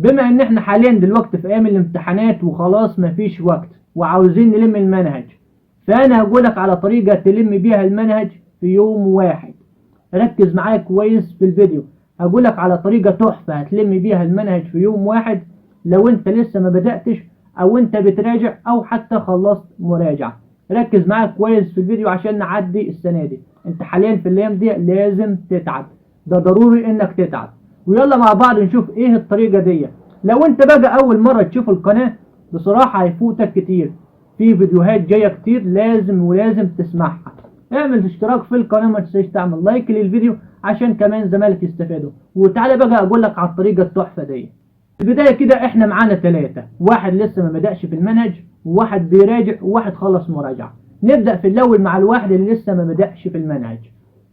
بما ان احنا حاليا دلوقتي في ايام الامتحانات وخلاص مفيش وقت وعاوزين نلم المنهج، فانا هقولك على طريقة تلم بيها المنهج في يوم واحد. ركز معايا كويس في الفيديو، هقولك على طريقة تحفة هتلم بيها المنهج في يوم واحد لو انت لسه ما بدأتش او انت بتراجع او حتى خلصت مراجعة. ركز معايا كويس في الفيديو عشان نعدي السنة دي. انت حاليا في الايام دي لازم تتعب، ده ضروري انك تتعب. ويلا مع بعض نشوف ايه الطريقة دي. لو انت بقى اول مرة تشوف القناة بصراحة هيفوتك كتير، في فيديوهات جاية كتير لازم ولازم تسمعها. اعمل اشتراك في القناة، ما تنساش تعمل لايك للفيديو عشان كمان زمالك يستفادوا. وتعالى بقى اقول لك على الطريقة التحفة دي. في البداية كده احنا معانا 3، واحد لسه ما بدأش في المنهج، وواحد بيراجع، وواحد خلص مراجعة. نبدأ في الأول مع الواحد اللي لسه ما بدأش في المنهج.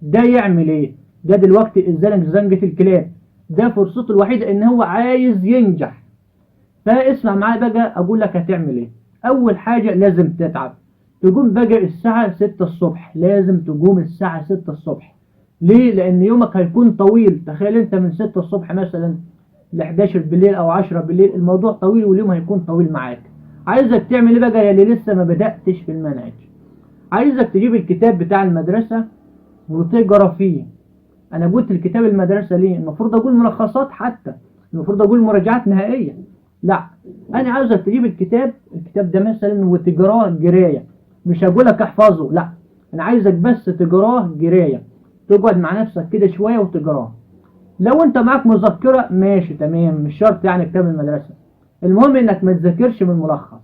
ده يعمل ايه؟ ده دلوقتي اتزنق زنقة الكلاب، ده فرصته الوحيدة ان هو عايز ينجح. فاسمع معايا بقى اقول لك هتعمل ايه. اول حاجة لازم تتعب، تقوم بقى الساعة 6 الصبح. لازم تقوم الساعة 6 الصبح. ليه؟ لان يومك هيكون طويل. تخيل انت من 6 الصبح مثلا ل 11 بالليل او 10 بالليل، الموضوع طويل واليوم هيكون طويل معاك. عايزك تعمل ايه بقى يا اللي لسه ما بدأتش في المنهج؟ عايزك تجيب الكتاب بتاع المدرسة وتقرا فيه. انا قلت الكتاب المدرسة ليه؟ المفروض اقول ملخصات، حتى المفروض اقول مراجعات نهائية. لا، انا عاوزك تجيب الكتاب ده مثلا وتقراه جراية. مش هقولك احفظه، لا، انا عايزك بس تقراه جراية، تقعد مع نفسك كده شوية وتقراه. لو انت معاك مذكرة ماشي تمام، مش شرط يعني كتاب المدرسة. المهم انك ما تذاكرش من الملخص،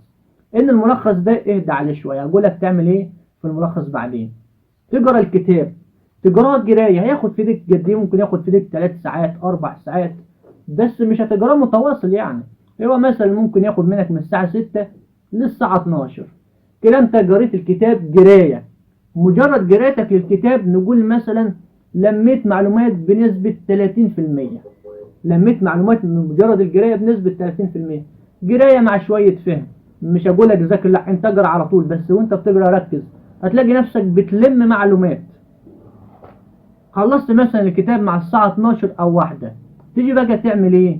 ان الملخص ده اهدى عليه شوية، هقولك تعمل ايه في الملخص بعدين. تقرا الكتاب، تقراه جراية، هياخد في ايدك قد ايه؟ ممكن ياخد في ايدك 3 ساعات 4 ساعات، بس مش هتقراه متواصل يعني. هو مثلا ممكن ياخد منك من الساعة 6 للساعة 12 كده. انت قريت الكتاب جراية، مجرد قرايتك للكتاب نقول مثلا لميت معلومات بنسبة 30%، لميت معلومات من مجرد القراية بنسبة 30%، قراية مع شوية فهم. مش هقول لك ذاكر، لا، انت اقرا على طول، بس وانت بتقرا ركز، هتلاقي نفسك بتلم معلومات. خلصت مثلا الكتاب مع الساعة 12 أو 1، تيجي بقى تعمل إيه؟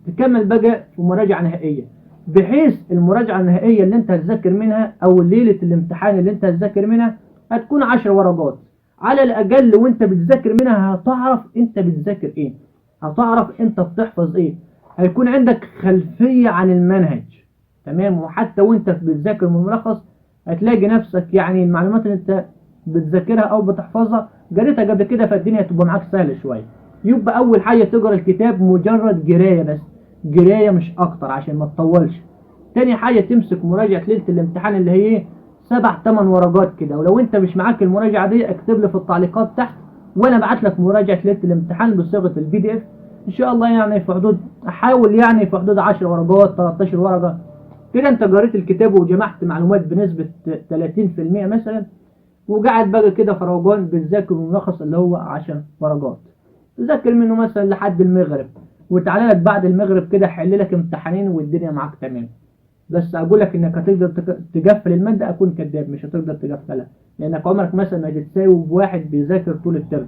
تكمل بقى في مراجعة نهائية، بحيث المراجعة النهائية اللي انت هتذاكر منها أو ليلة الامتحان اللي انت هتذاكر منها هتكون 10 ورقات على الأقل. وانت بتذاكر منها هتعرف انت بتذاكر ايه، هتعرف انت بتحفظ ايه، هيكون عندك خلفية عن المنهج تمام. وحتى وانت بتذاكر من الملخص هتلاقي نفسك يعني المعلومات اللي انت بتذاكرها او بتحفظها قريتها قبل كده، فالدنيا هتبقى معاك سهلة شوية. يبقى اول حاجة تقرا الكتاب مجرد قراية بس، قراية مش اكتر عشان ما تطولش. تاني حاجة تمسك مراجعة ليلة الامتحان اللي هي ايه؟ 7-8 ورقات كده. ولو انت مش معاك المراجعة دي اكتب لي في التعليقات تحت وانا ابعت لك مراجعة ليلة الامتحان بصيغة الPDF ان شاء الله. يعني في حدود، احاول يعني في حدود 10 ورقات 13 ورقة كده. انت قريت الكتاب وجمعت معلومات بنسبة 30% مثلا، وقاعد بقى كده في روجان بتذاكر الملخص اللي هو 10 ورقات، تذاكر منه مثلا لحد المغرب، وتعالى لك بعد المغرب كده حل لك امتحانين والدنيا معاك تمام. بس اقول لك انك هتقدر تقفل المادة اكون كداب، مش هتقدر تقفلها، لانك عمرك مثلا ما هتتساوي بواحد بيذاكر طول الترم.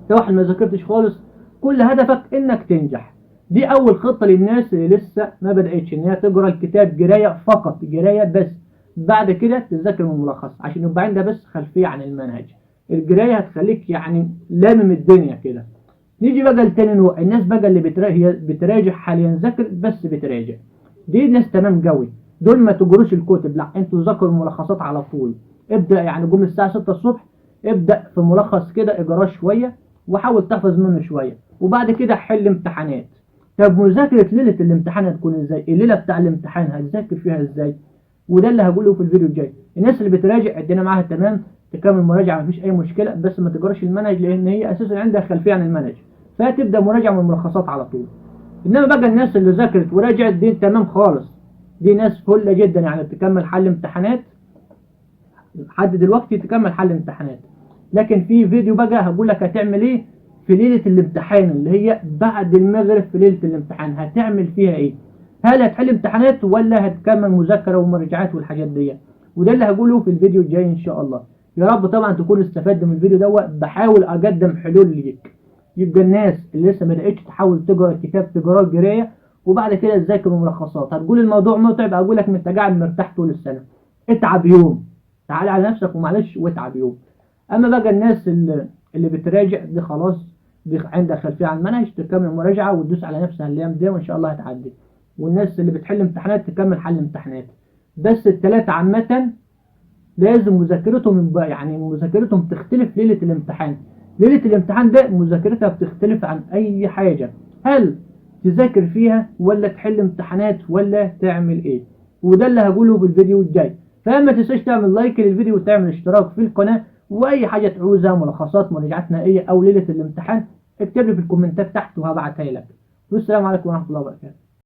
انت واحد ما ذاكرتش خالص، كل هدفك انك تنجح. دي اول خطة للناس اللي لسه ما بدأتش، ان هي تقرا الكتاب قراية فقط، قراية بس، بعد كده تذاكر من الملخص عشان يبقى عندها بس خلفية عن المنهج. القراية هتخليك يعني لامم الدنيا كده. نيجي بقى لتاني نوع، الناس بقى اللي هي بتراجع حاليا، ذاكر بس بتراجع، دي ناس تمام قوي. دول ما تجروش الكتب، لا، انتوا ذاكروا الملخصات على طول. ابدأ يعني قوم الساعة 6 الصبح، ابدأ في ملخص كده اجراه شوية وحاول تحفظ منه شوية، وبعد كده حل امتحانات. طب مذاكرة ليلة الامتحان هتكون ازاي؟ الليلة بتاع الامتحان هتذاكر فيها ازاي؟ وده اللي هقوله في الفيديو الجاي. الناس اللي بتراجع الدنيا معاها تمام، تكمل مراجعة مفيش أي مشكلة، بس ما تجراش المنهج لأن هي أساسا عندها خلفية عن المنهج، فتبدأ مراجعة من الملخصات على طول. إنما بقى الناس اللي ذاكرت وراجعت دي تمام خالص، دي ناس فلة جدا، يعني تكمل حل امتحانات لحد دلوقتي، تكمل حل امتحانات. لكن في فيديو بقى هقول لك هتعمل ايه في ليلة الامتحان اللي هي بعد المغرب. في ليلة الامتحان هتعمل فيها ايه؟ هل هتحل امتحانات ولا هتكمل مذاكرة ومراجعات والحاجات دي؟ وده اللي هقوله في الفيديو الجاي ان شاء الله. يا رب طبعا تكون استفدت من الفيديو دوت. بحاول اقدم حلول ليك. يبقى الناس اللي لسه ما لقيتش تحاول تقرا الكتاب تقراه جرايه، وبعد كده تذاكر ملخصات. هتقول الموضوع متعب، اقول لك انت قاعد مرتاح طول السنة، اتعب يوم، تعال على نفسك ومعلش واتعب يوم. اما بقى الناس اللي بتراجع دي خلاص، دي عندها خلفية عن المنهج، تكمل مراجعه وتدوس على نفسها الايام دي وان شاء الله هتعدي. والناس اللي بتحل امتحانات تكمل حل امتحانات. بس الثلاثة عامة لازم مذاكرتهم يعني مذاكرتهم تختلف ليلة الامتحان. ليلة الامتحان ده مذاكرتها بتختلف عن اي حاجة، هل تذاكر فيها ولا تحل امتحانات ولا تعمل ايه؟ وده اللي هقوله في الفيديو الجاي. فما تنساش تعمل like للفيديو وتعمل اشتراك في القناة، واي حاجة تعوزها ملخصات مراجعات نهائية او ليلة الامتحان اكتب لي في الكومنتات تحت وهبعتها لك. والسلام عليكم ورحمة الله وبركاته.